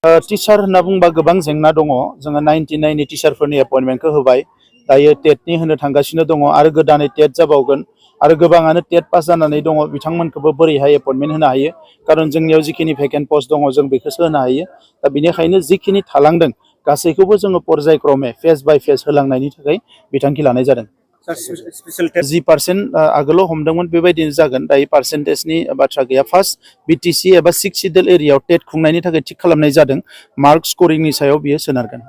Teacher होनना बुंबा गोबां जेंना दङ। जोङो 99 टिचारफोरनि एपइन्टमेन्टखौ होबाय। दायो टेटनि होनो थांगासिनो दङ आरो गोदानै टेट जाबावगोन आरो गोबाङानो टेट पास जानानै दङ। बिथांमोनखौबो बोरैहाय एपइन्टमेन्ट होनो हायो, खारन जोंनियाव जिखिनि भेकेन्ट पस्ट दङ जों बेखौसो होनो हायो। दा बेनिखायनो जिखिनि थालांदों गासैखौबो जोङो पर्यायक्रमे फेज बाय फेज होलांनायनि थाखाय बिथांखि लानाय जादों। 10% आगोलाव हमदोंमोन बेबायदिनो जागोन। दायो पार्सेन्टेजनि बाथ्रा गैया। फार्स्ट बिटिसि एबा 6 सिडुल एरियायाव टेट खुंनायनि थाखाय थिग खालामनाय जादों। मार्क स्करिंनि सायाव बियो सोनारगोन।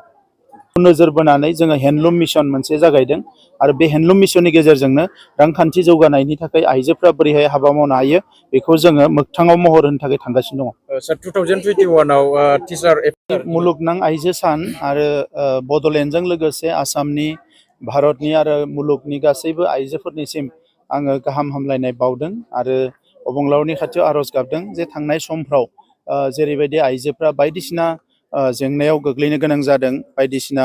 नोजोर बोनानै जोङो हेन्डलुम मिशन मोनसे जागायदों आरो बे हेन्डलुम मिशननि गेजेरजोंनो रांखान्थि जौगानायनि थाखाय आइजोफ्रा बोरैहाय हाबा मावनो हायो बेखौ जोङो मोगथाङाव महर होनो थाखाय थांगासिनो दङ। सर 2021 आव टिचार मुलुगनां आइजो सान आरो बड'लेण्डजों लोगोसे आसामनि, भारतनि आरो मुलुगनि गासैबो आइजोफोरनिसिम आङो गाहाम हामलायनाय बावदों आरो अबंलावरनि खाथियाव आर'ज गाबदों जे थांनाय समफ्राव जेरैबायदि आइजोफ्रा बायदिसिना जेंनायाव गोग्लैनो गोनां जादों, बायदिसिना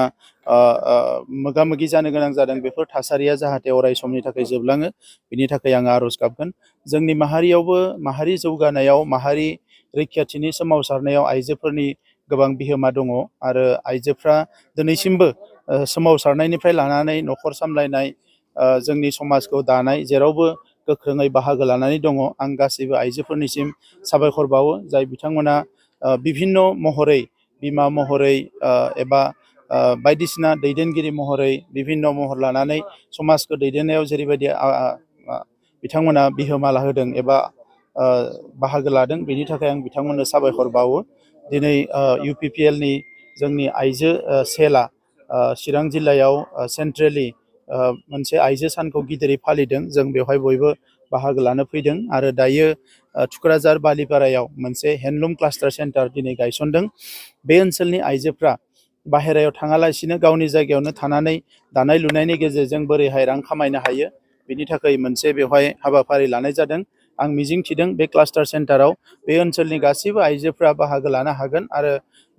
मोगा मोगि जानो गोनां जादों, बेफोर थासारिया जाहाथे अराय समनि थाखाय जोबलाङो बिनि थाखाय आङो आर'ज गाबगोन। जोंनि माहारियावबो माहारि जौगानायाव, माहारि रैखाथिनि सोमावसारनायाव आइजोफोरनि गोबां बिहोमा दङ आरो आइजोफ्रा दिनैसिमबो सोमावसारनायनिफ्राय लानानै न'खर सामलायनाय, जोंनि समाजखौ दानाय जेरावबो गोख्रोङै बाहागो लानानै दङ। आं गासैबो आइजोफोरनिसिम साबायखर बावो, जाय बिथांमोना बिभिन्न महरै, बिमा महरै एबा बायदिसिना दैदेनगिरि महरै बिभिन्न महर लानानै समाजखौ दैदेननायाव जेरैबायदि बिथांमोना बिहोमा लाहोदों एबा बाहागो लादों, बेनि थाखाय आं बिथांमोननो साबायखर बावो। दिनै UPPLनि जोंनि आइजो सेलआ चिरां जिल्लायाव सेन्ट्रेलि मोनसे आइजो सानखौ गिदिरै फालिदों। जों बेवहाय बयबो बाहागो लानो फैदों आरो दायो थुक्राझार बालिपारायाव मोनसे हेन्डलुम क्लास्टार सेन्टार दिनै गायसनदों। बे ओनसोलनि आइजोफ्रा बाहेरायाव थाङालासिनो गावनि जायगायावनो थानानै दानाय लुनायनि गेजेरजों बोरैहाय रां खामायनो हायो बिनि थाखाय मोनसे बेवहाय हाबाफारि लानाय जादों। आं मिजिंथिदों बे क्लास्टार सेन्टाराव बे ओनसोलनि गासैबो आइजोफ्रा बाहागो लानो हागोन आरो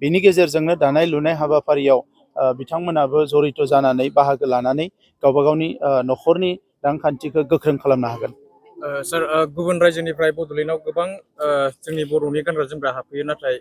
बिनि गेजेरजोंनो दानाय लुनाय हाबाफारियाव बिथांमोनाबो जड़ित जानानै बाहागो लानानै गावबा गावनि न'खरनि रांखान्थिखौ गोख्रों खालामनो हागोन। सर गुबुन रायजोनिफ्राय बड'लेण्डआव गोबां जोंनि बर'नि गानग्रा जोमग्रा हाबफैयो, नाथाय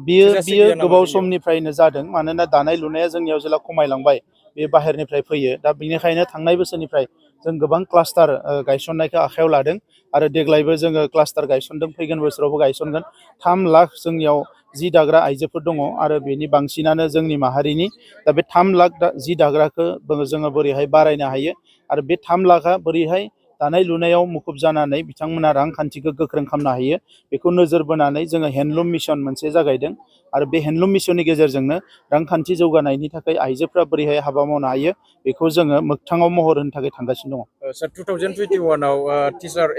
बियो गोबाव समनिफ्रायनो जादों। मानोना दानाय लुनाया जोंनियाव जेला खमायलांबाय, बे बाहेरनिफ्राय फैयो। दा बेनिखायनो थांनाय बोसोरनिफ्राय जों गोबां क्लास्टार गायसननायखौ आखायाव लादों आरो देग्लायबो जोङो क्लास्टार गायसनदों, फैगोन बोसोरावबो गायसनगोन। 3 लाख जोंनियाव जि दाग्रा आइजोफोर दङ आरो बेनि बांसिनानो जोंनि माहारिनि। दा बे 3 लाख जि दाग्राखौ जोङो बोरैहाय बारायनो हायो आरो बे 3 लाखा बोरैहाय दानाय लुनायाव मुखुब जानानै बिथांमोना रांखान्थिखौ गोख्रों खालामनो हायो बेखौ नोजोर बोनानै जोङो हेन्डलुम मिशन मोनसे जागायदों आरो बे हेन्डलुम मिशननि गेजेरजोंनो रांखान्थि जौगानायनि थाखाय आइजोफ्रा बोरैहाय हाबा मावनो हायो बेखौ जोङो मोगथाङाव महर होनो थाखाय थांगासिनो दङ। सर 2021 आव टिचार